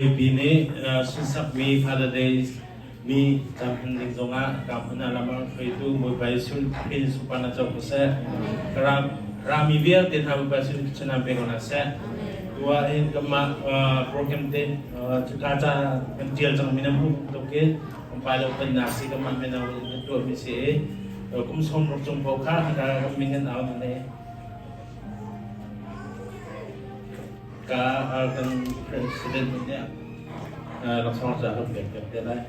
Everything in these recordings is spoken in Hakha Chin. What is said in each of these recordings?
Mipi nih sunsakmi Father Day ni caan hman ding zongah ka hmun ah lam a hruaitu Bawipa Jesuh Khrih sunparnak co ko seh. Ka rami vialte hna Bawipa Jesuh thluachuahnak pe ko hna seh. Tu ah hin kanmah program te cuka ca kan ṭial cangmi nan hmuh bantuk in kan lo pennak si kanmah mino in kan tuahmi si i kum 60 cung paoh kha hika kan min kan au hna i Ka kan president nih laksawng ca kan pek piak te lai.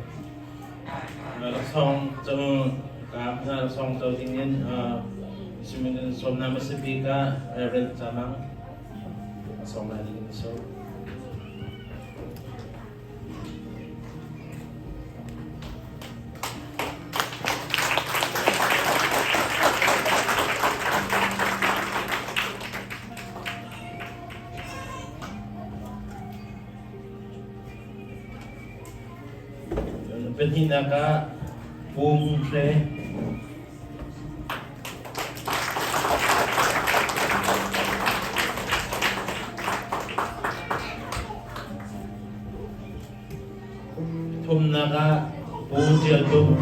Laksawng cu ka laksawng co ding in simin in sawm na masipi ka Reverend Chamang sawm lai ding in so. Pahnihnak ah Pu Hmung Hre. Thumnak ah Pu Ṭial Tum.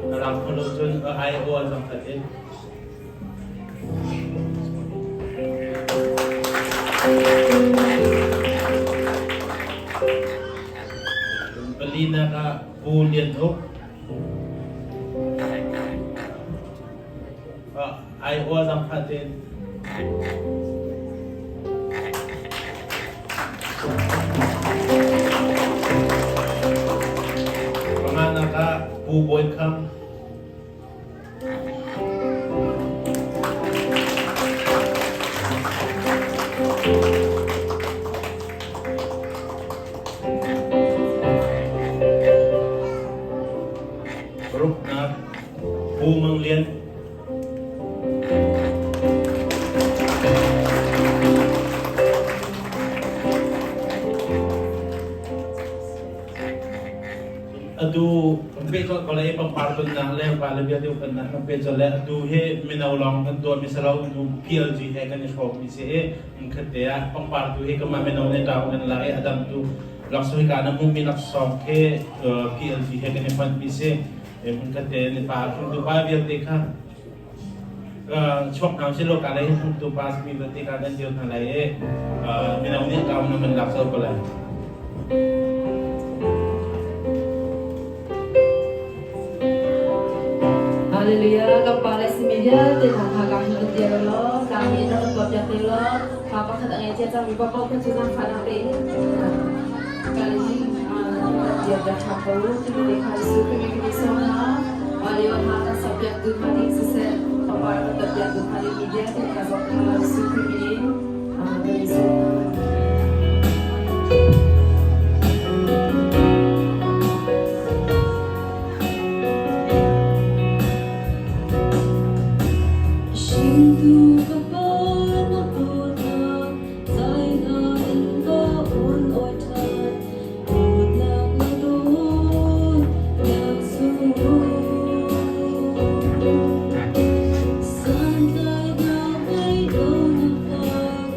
A rak kholo cun a ai-aw a zang khat in. Palinak ah Pu Lian Uk. Ai-aw a zang khat in. Panganak ah Pu Bawi Kham. Paruknak Pu Mang Lian. Atu kan pehzulh ko le pangpar tonnak le vale vialte upannak kan pehzulh le atu hi mino lawng kan tuahmi si lo nu PLG he kan i hrawmmi si i khat te ah pangpar tu hi kanmah mino nih ṭau kan lak i a dang tu laksawng hika na hmuhmi laksawng khi PLG he kan i hmanmi si. Hmunkhat te ni pa hringtu pa vialte kha chuak hna usih law ka lei hringtu pa simi vialte kha kan dir hna lai i mino nih kau na man lak zau ko lai. Hallelujah. Kan pa le simi vialte hna kha ka hin kan dir law, ka hi na kan tuah piak te law, pa pakhat a ngei cia cangmi pa paoh kha cu zaangfahnak tein Hringtu ka pa na dawtnak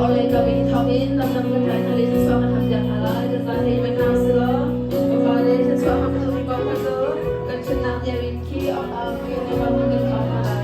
Orhlei kam in thawk in lamdang kan kai hna le thluachuah kan ham piak hna lai. Kan zate in hna usih law ka pa le thluachuah ham a duhmi paoh kha cu kan ṭhutnak tiang in khi uniform kan thawk hna lai.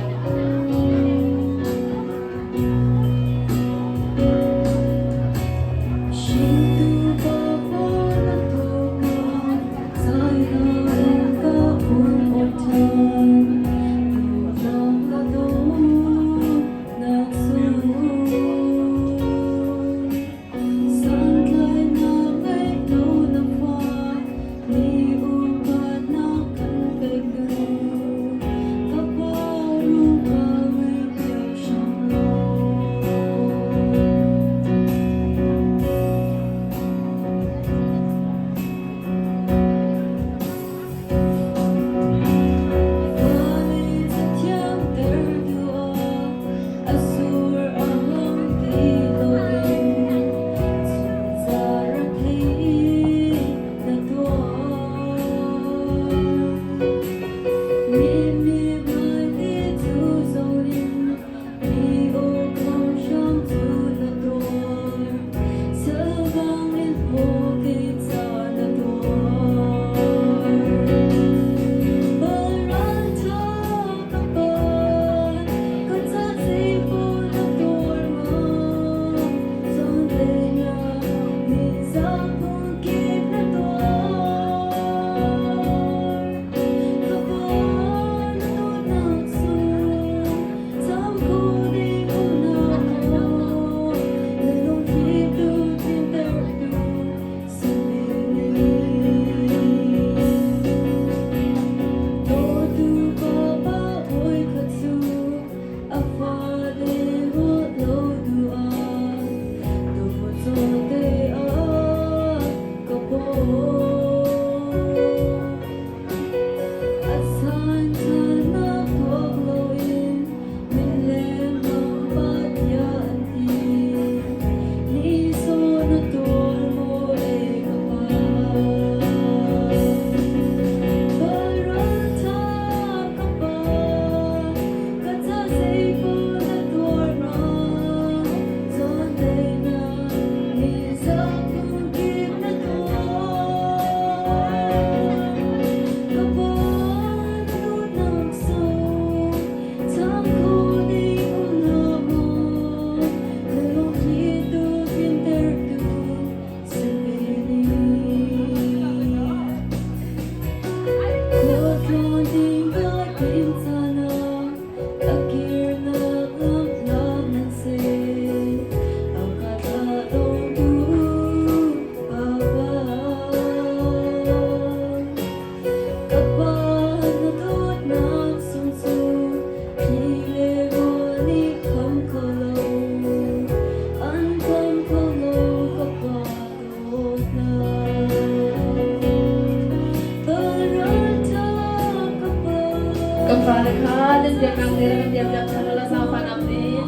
Kan fale kha nan biaknak le kan biaknak kha la zaangfahnak nih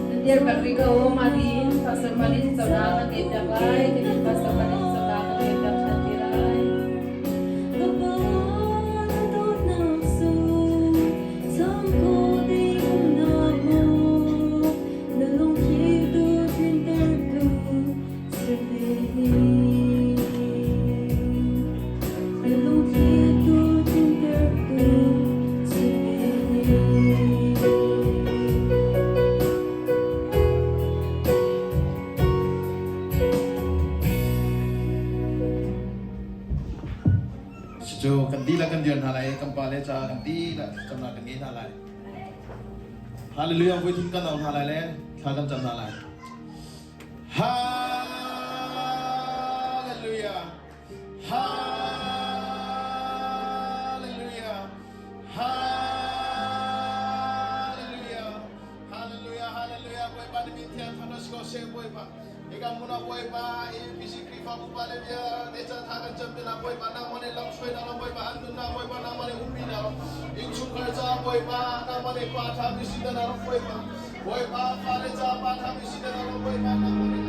nan dirpiak rih ko. Mah tiin pastor pa nih thlacamnak kan ngeihpiak lai. Tiin pastor pa nih thlacamnak kan ngeihpiak ṭhan te lai. Cucu kan dihlak kan dir hna lai i kan pale caah kan dihlak thlacamnak kan ngei hna lai. Hallelujah voi thum kan au hna lai le thla kan cam hna lai. Hallelujah. Hallelujah. Hallelujah. Hallelujah. Hallelujah. Bawipa na min thiang kha si ko seh Bawipa. Hika hmun ah Bawipa APC Khrihfabu pale vialte ca tha kan cam pinah Bawipa nangmah nih lamhruai na Bawipa an nunnak Bawipa nangmah nih umpi na innchungkhar caah Bawipa nangmah nih pa tha bisi na rak Bawipa Bawipa fale caah pa tha bisi na rak Bawipa nangmah nih